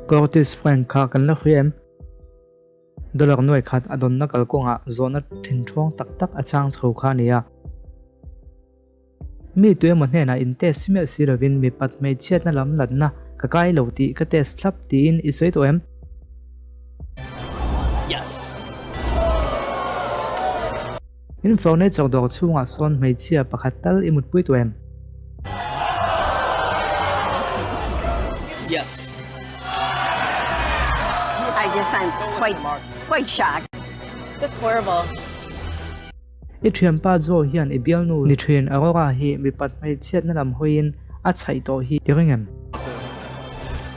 Curtis Frank kha kan la hria em? Dollar nuai khat a dawnna kalkawngah zawhna thinṭhuang tak tak a chang chho kha a ni a. Mi tuemaw hnenah in test miah si lovin mipat hmeichhiatna lam natna ka kai lo tih ka test thlap tiin i sawi tawh em? Yes. In furniture dawr chhungah sawn hmeichhia pakhat tal i mutpui tawh em? Yes. I guess I'm quite quite shocked. That's horrible. I thianpa Joe hian i bialnu ni thin Aurora hi mipat hmeichhiatna lam hawiin a chhaih tawh hi i ring em?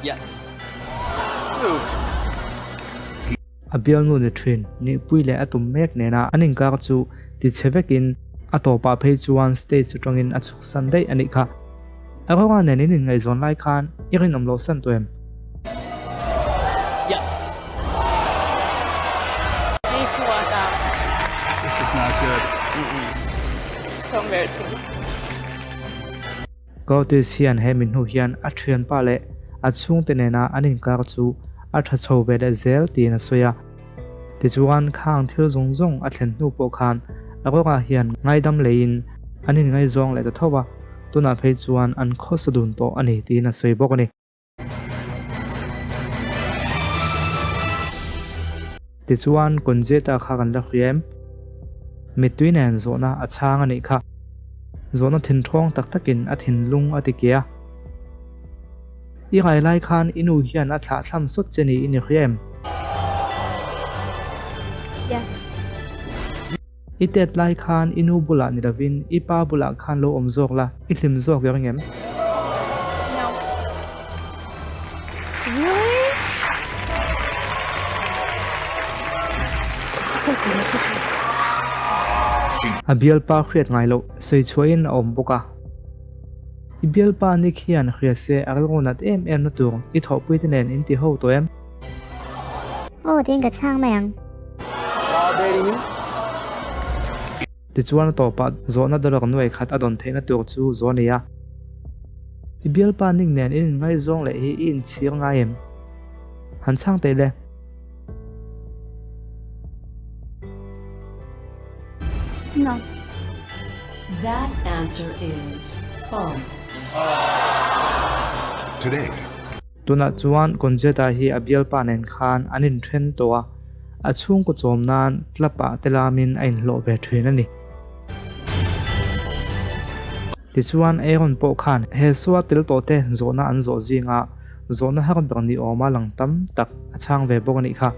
Yes. A bialnu ni thin nihpui leh a tum mek nena an inkar chu ti chhe vekin a tawpah phei chuan stage atangin a chhuksan daih a nih kha. Aurora nen in inngaihzawn lai khan i rinawm loh san tawh em? Yes. Need to walk out. This is not good. So embarrassing. Curtis hian he mi hnu hian a thianpa leh a chhungte nena an inkar chu a tha chho ve leh zel tiin a sawi a. Tichuan khang thil zawng zawng a thlen hnu pawh khan Aurora hian ngaidam leiin an inngaizawng leh ta tho a, tunah phei chuan an khawsa dun tawh a ni tiin a sawi bawk a ni. Tichuan Conjeta kha kan la hria em? Mittui nen zawhna a chhang a nih kha. Zawhna thinthawng tak takin a thinlung a ti ke a. I rai lai khan i nu hian a thlah thlam sawt che niin i hria em? Yes. I tet lai khan i nu bulah ni lovin i pa bulah khan lo awm zawk la, i hlim zawk i ring em? No. Really? It's okay, it's okay. A bialpa hriat ngai loh sawi chhuahin a awm bawk a. I bialpa Nick hian hria se a rilru nat em em na tur i thawhpui te nen in ti ho tawh em? Aw tiin ka chhang mai ang. Tichuan a tawpah zawhna dollar nuai khat a dawn theihna tur chu zaw a ni a. I bialpa Nick nen in inngaizawng leh hi i inchhir ngai em? Han chhang teh le. No. That answer is false. Today. Tunah chuan Conjeta hi a bialpa nen khan an inthen tawh a, a chhungkaw chawm nan tlapah te lamin a inhlawh ve thin a ni. Tichuan Aaron pawh khan he sua tel tawh te zawhna an zawh zinga zawhna har ber ni awma lang tam tak a chhang ve bawk a nih kha.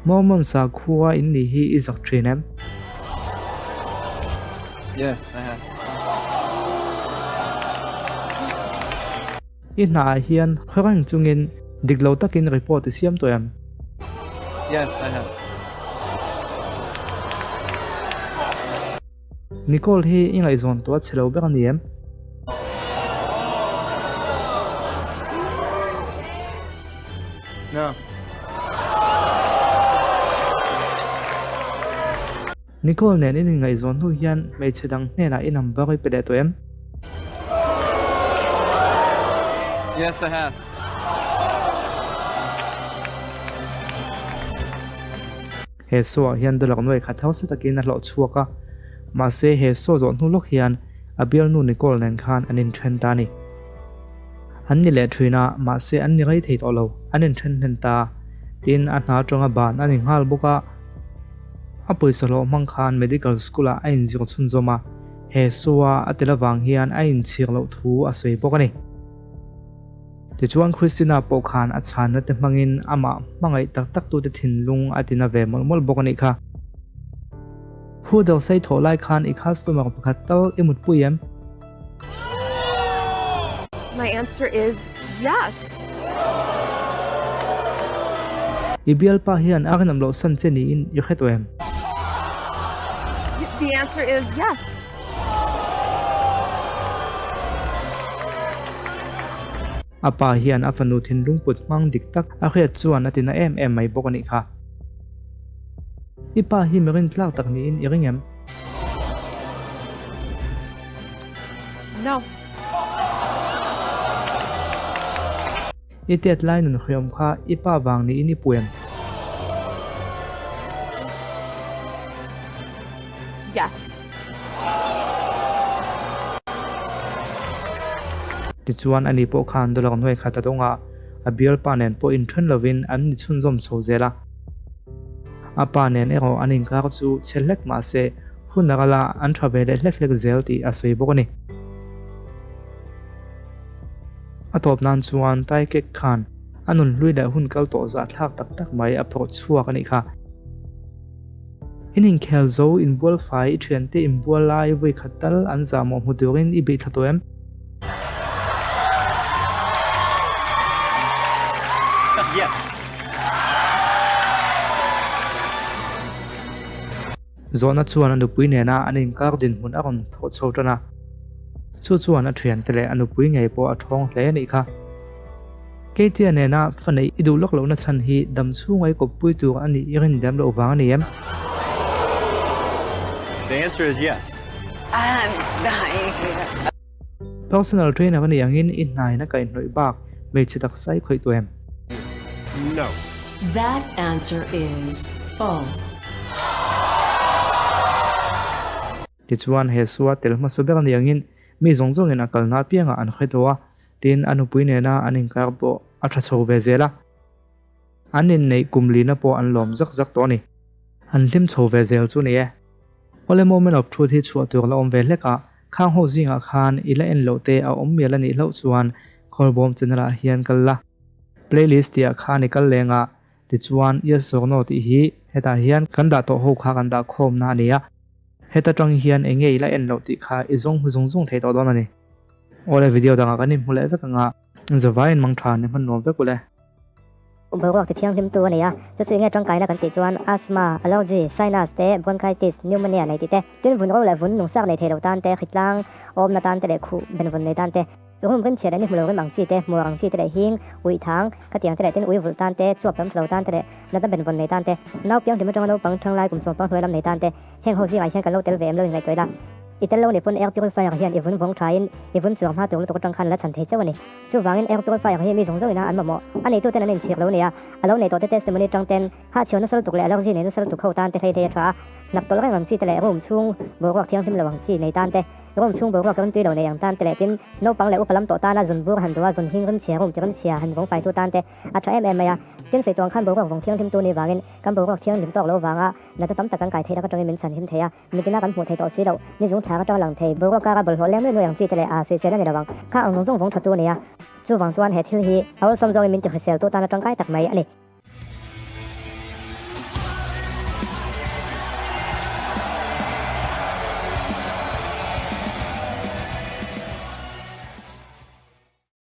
Mormon sakhua in nih hi i zak thin em? Yes, I have. I hna ah hian khaw reng chungin dik lo takin report i siam tawh em? Yes, I have. Nicole hi i ngaihzawn tawh a chhe lo ber a ni em? No. Nicole nen in inngaihzawn hnu hian hmeichhe dang hnenah i number i pe leh tawh em? Yes, I have. He show ah hian dollar nuai khat hausa takin a hlawh chhuak a, mahse he show zawh hnu lawk hian a bialnu Nicole nen khan an inthen ta a ni. An ni leh thin a, mahse an ni rei thei tawh lo, an inthen hlen ta. Tin, a hna atanga ban a ni nghal bawk a, a pawisa hlawh hmang khan medical school ah a inzir chhunzawm a, he show a a tel avang hian a inchhir loh thu a sawi bawk a ni. Tichuan Christina pawh khan a chhanna te hmangin amah hmangaih tak tak tute thinlung a tina ve mawlh mawlh bawk a nih kha. Hu deuh sei thawh lai khan i customer pakhat tal i mutpui em? My answer is yes. I bialpa hian a rinawm loh san che niin i hre tawh em? The answer is yes. A pa hian a fanu thinlung put hmang dik tak a hriat chuan a tina em em mai bawk a nih kha. I pa hi mi rintlak tak niin i ring em? No. I tet lai nun hriawm kha i pa vang niin i pu em? Yes. Tichuan ani pawh khan dollar nuai khat a dawng a, a bialpa nen pawh inthen lovin an ni chhunzawm chho zel a. A pa nen erawh an inkar chu chhe hlek mah se hun a ral a, an tha ve leh hlek hlek zel tih a sawi bawk a ni. A tawp nan chuan Taikek khan a nun hlui leh hun kal tawh zahthlak tak tak mai a phawrh chhuak a nih kha. In inkhel zo inbual fai i thiante inbual lai vawi khat tal an zahmawh hmu turin i bih thla tawh em? Yes! Zawhna chuan a nupui nena an inkar dinhmun a rawn thawh chho tan a. Chu chuan a thiante leh a nupui ngei pawh a thawng hle a nih kha. Katie nena fa neih i duh lawk lohna chhan hi dam chhunga i kawppui tur a nih i rin lem loh vang a ni em? The answer is yes. I'm dying. Personal trainer a nih angin i hnain a kaihhnawih bak hmeichhe taksa i khawih tawh em? No. That answer is false. Tichuan, he sua tel hmasa ber a nih angin mi zawng zawngin a kalna apiangah an hre tawh a, tin a nupui nena an inkar pawh a tha chho ve zel a. An inneih kum lina pawh an lawm zak zak tawh a ni. An hlim chho ve zel chu ni e. Awle Moment of Truth hi chhuah tur la awm ve hlek a, khang ho zingah khan i la en loh te a awm mial a nih hlauh chuan Khawlbawm channel ah hian kal la. Playlist tih ah khan i kal leng a, tichuan Yes or No tih hi hetah hian kan dah tawh ho kha kan dah khawmna a ni a. Heta tang hian eng nge i la en loh tih kha i zawng hmu zung zung thei tawh dawn a ni. Awle video dangah kan inhmu leh vek ang a, zavaiin mangtha ni hman nuam vek ule. Boruak ti thianghlimtu a nei a, chu chu enge tangkaina kan tih chuan asthma, allergy, sinus te, bronchitis, pneumonia nei tih te, tin vun ro leh vun nungsak nei thei lo tan te, hritlang awmna tan te leh khuh benvawn nei tan te, room rim chhia leh ni hmu lo rim ang chi te, hmuar ang chi te leh hing, uih thang, khatiang te leh tin ui vulh tan te, chuap lam thlo tan te leh natna benvawn nei tan te, nau pianghlim atanga naupang thanglai kum sawmpang hnuai lam nei tan te, heng ho zingah hian kan lo tel ve em lo inngaihtuah ila. I tel lo nih pawn air purifier hian i vun vawng thain i vun chuang hma tur lutuk atang khan la chhan thei chauh a ni. Chuvangin air purifier hi mi zawng zawngin a an mamawh. A neituten an inchhir lo nia. A lo nei tawhte testimony tang ten hahchhiau nasa lutuk leh allergy nei nasa lutuk ho tan te hlei hlei a tha a. Hnap tawlh reng ang chi te leh room chhung boruak thianghlim lo ang chi nei tan te, room chhung boruak ram tui lo nei ang tan te leh tin naupang leh upa lam tawh tana zun bur han duh a zun hing rim chhia room ti rim chhia han vawng faitu tan te a tha em em mai a. Tin sawi tuang khan boruak vawng thianghlim tu ni vangin kan boruak thianghlim tawk lo vanga natna tam tak kan kai theih lak atangin min chhanhim thei a. Mitina kan hmuh theih tawh si loh, ni zung thlak atanga lang thei, boruak kara bawlhhlawh leng nuai nuai ang chi te leh a suihchhiat a ni lo ang. Kha ang zawng zawng vawng tha tu a ni a. Chuvang chuan he thil hi a awlsam zawngin min tihrisel tu tana tangkai tak mai a ni.